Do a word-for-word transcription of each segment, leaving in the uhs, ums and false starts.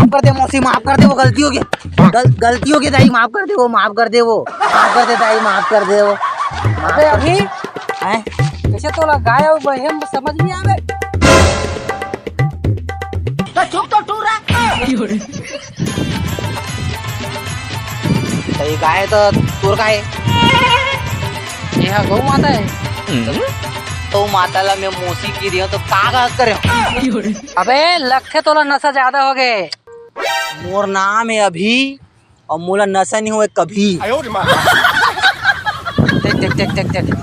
कर दे मौसी, माफ कर दे, वो गलती हो गई। गल-, गलती हो गई दाई, माफ कर दे, वो माफ कर दे, वो माफ कर दे दाई, माफ कर दे वो। अबे अभी हैं? कैसे तोला गाय और बहिन समझ नहीं आवे? तो चुप तो टूरा। तो ये गाय तो तोर का है? ये हा गौ माता है। तो माता ला मैं मौसी की रही हूँ, तो का गलत करे हूँ? अबे लगथे तोला नशा ज्यादा हो गए। मोर नाम है अभी और मोला नशा नहीं हुआ कभी। देख, देख, देख, देख, देख।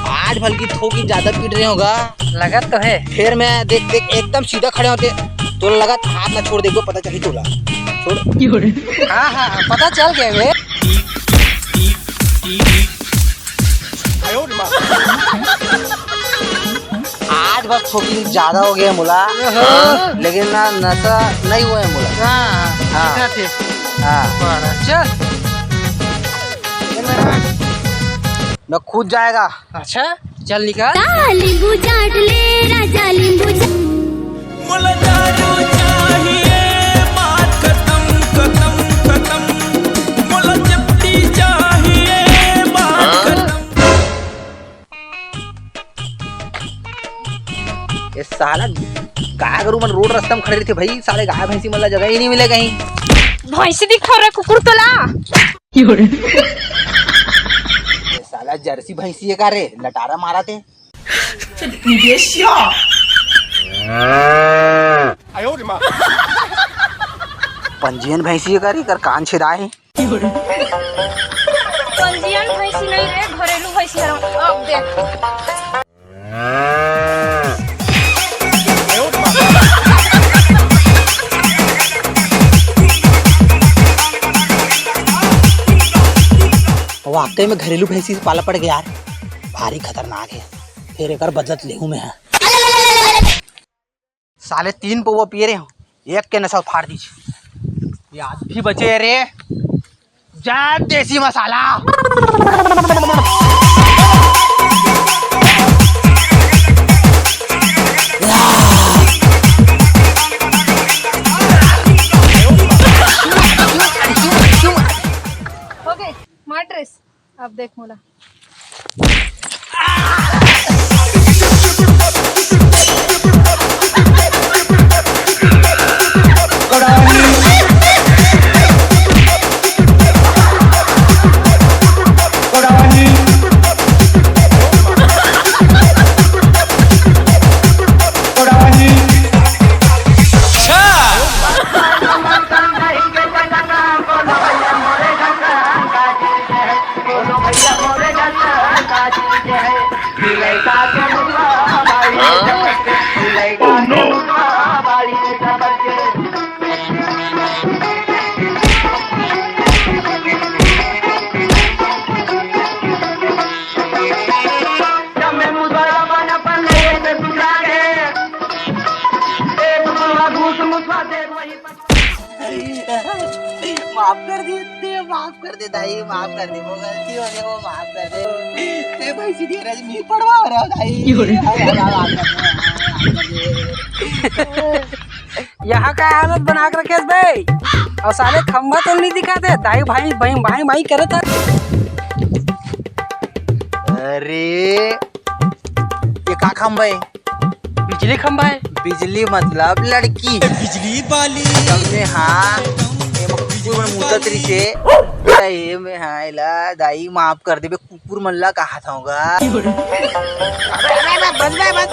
आज भलकी थोकी ज्यादा पीट रहे होगा। लगत तो है। फिर मैं देख, देख, एकदम सीधा खड़े होते, तो लगत हाथ ना छोड़, देखो, पता चली तोला। छोड़। हाँ, हाँ, पता चल गया बे। आज बस थोड़ी ज्यादा हो गया मोला, लेकिन ना नशा नहीं हुआ है मोला। हाँ, हाँ। हाँ। ठीक है, ठीक। हाँ। बड़ा, चल। मैं खुद जाएगा। अच्छा, चल निकल। ता लींबू चाट ले राजा, लींबू चाट। मोला दारू चाहिए, बात खत्म, खत्म, खत्म। मोला चिपटी चाहिए, बात खत्म। ये साला गाय गरु मन रोड रास्ता में खड़े रहिथे भाई, साले गाय भैंसी मन ला जगह ही नहीं मिले कहीं। भैंसी दिखा रे कुकुर तोला। ये साला जर्सी भैंसी है का रे, लटारा मारा थे। पंजीयन भैंसी है का रे, कर कान छेदा है। पंजीयन भैंसी नहीं रे, घरेलू भैंसी है। अब देख। वाकई में घरेलू भैंसी से पाला पड़ गया यार, भारी खतरनाक है। फिर एक बदलत लेहू में है। साले तीन पौवा पिए रहे हो, एक के नशा फाड़ दीजिए। ये आज भी बचे रे, जा देसी मसाला। हो गए मार ड्रेस। अब देख मोला। माफ कर दे, दे, माफ कर दे दाई, माफ कर दे, वो गलती हो गई, वो माफ कर दे। ए भाई, सीधी रजनी पड़वा रहा दाई। क्यों रे? अरे, अरे, माफ कर दे, माफ कर दे। यहाँ का हालत बना के रखे बे। और साले खंभा तो नहीं दिखाते, दाई भाई, भाई, भाई, भाई करे था। अरे, ये का खंभा है? बिजली खंभा है। बिजली मतलब लड़की। बिजली वाली। तुमने हाँ, ये कुकुर मन मुद्दत रही से। ये में हाँ, एला दाई माफ कर देबे, कुकुर मन ला कहा था होगा। अबे, अबे, अबे, बंद बे, बंद।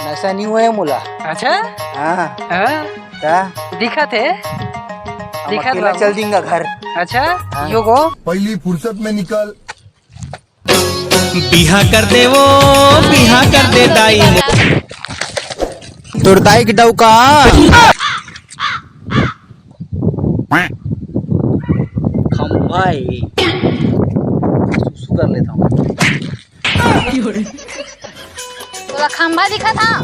नशा नहीं हुआ है मोला। अच्छा? हाँ। हाँ? का? दिखत है। हम दिखत अकेला बाबू। चल देंगा घर। अच्छा? हाँ। यो गो। पहली फुर्सत में निकल। बिहा कर दे वो, बिहा कर दे दाई। तोर दाई के डौका। खंभा है। सुसु कर लेता हूँ। तोला खंभा दिखा था?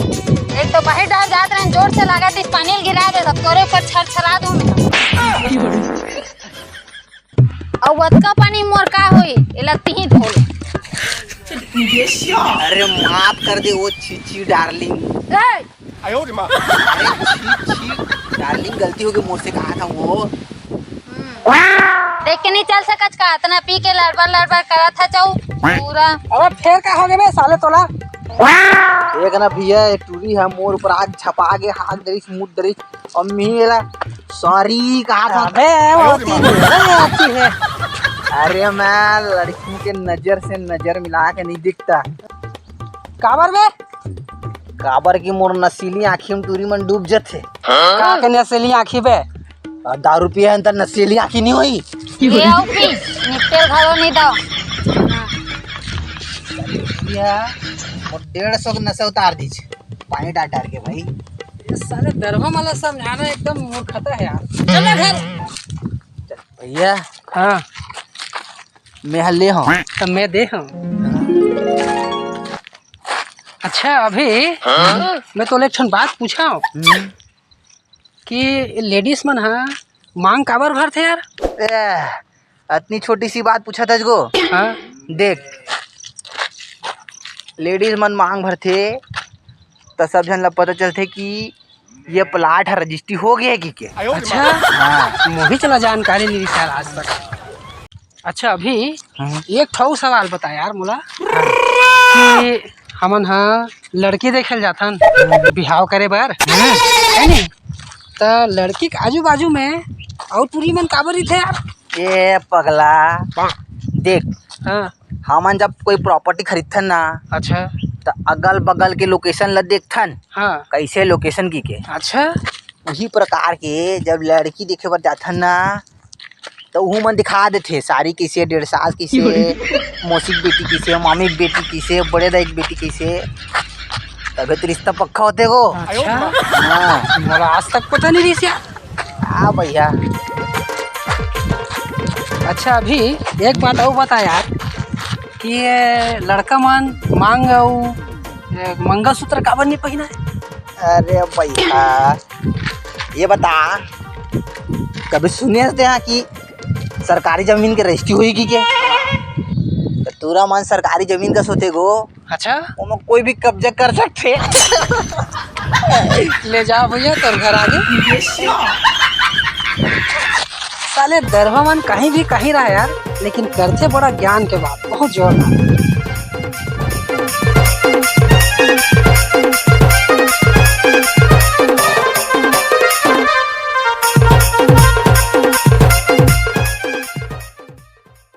एक तो बाहर डहर जात रहे, जोर से लगा थी, पानी गिरा दे, तब तोरे ऊपर छरछरा दूं मैं। अउ अतका पानी मोर का होई, एला तिही धो ले। अरे माफ कर दे वो छी छी डार्लिंग। ए! अरे छी छी डार्लिंग, गलती हो गई मोर से, कहा था वो। देख के नहीं चल सकत का? इतना पी के लड़बड़ लड़बड़ करत है चौ पूरा। अबे फेर का हो गए बे साले तोला? एक ना भैया, एक टूरी है मोर ऊपर आग झपा के हाथ डरिस, मुंह डरिस, अम्मी एला सॉरी कहा था। अबे वो होती नहीं है, होती है। अरे मैं लड़की के नजर से नजर मिला के नहीं दिखता। काबर बे? काबर की मोर नशीली आँखी में टूरी मन डूब जथे। का के नशीली आँखी बे? आ, दारू पिए हन त नशीली आँखी नहीं होई। ये आओ पी, निपटेल घरो नहीं दो। भैया, मोर डेढ़ सौ के नशा उतार दीजिए, पानी डाल डाल के भाई। ये साले दरभा वाला समझाना एकदम मूर्खता है यार। चल ना घर। भैया, हाँ। मैं हल्ले हूँ। तो मैं दे हूँ। अच्छा, अभी मैं तोले एक ठन बात पूछा हूँ हम्म। कि लेडीज मन हा मांग काबर भरथे यार? ए, अतनी छोटी सी बात पूछा था इसको। हाँ। देख, लेडीज मन मांग भरथे त सब झन ला पता चलथे कि ये प्लाट ह रजिस्ट्री हो गया है कि के। अच्छा। हाँ। मोहित ला जानकारी नहीं विचार आज तक। अच्छा, अभी हाँ। एक ठो सवाल बता यार मोला कि हमन हा लड़की देखे ल जाथन बिहाव करे बर, है नी? त लड़की के आजू बाजू में अउ टूरी मन काबर रहिथे यार? ए पगला, देख, हाँ। हमन जब कोई प्रॉपर्टी खरीदथन ना, अच्छा। त अगल बगल के लोकेशन ला देखथन। हाँ। कैसे लोकेशन की के। अच्छा। उही प्रकार के जब लड़की देखे बर जाथन ना, त उहू मन दिखा देथे, सारी कइसे, डेढ़ सास कइसे, मौसी के बेटी कइसे, मामी के बेटी कइसे, बड़े दाई के बेटी कइसे, तभे तो रिश्ता पक्का होथे गो। अच्छा। हाँ। मोला आज तक पता नहीं रहिस यार। हाँ भैया। अच्छा, अभी एक बात अउ बता यार कि ये लड़का मन मांग अउ ये मंगलसूत्र काबर नहीं पहिना है? अरे भैया, ये बता, कभी सुने हस तें कि सरकारी जमीन के रजिस्ट्री होई कि के? त टूरा मन सरकारी जमीन कस होथे गो। अच्छा। ओमा कोई भी कब्जा कर सकथे। ले जा भैया, तोर घर आगे। साले दरभा मन कहीं भी कहीं रहा यार, लेकिन करथे बड़ा ज्ञान के बात, बहुत जोरदार।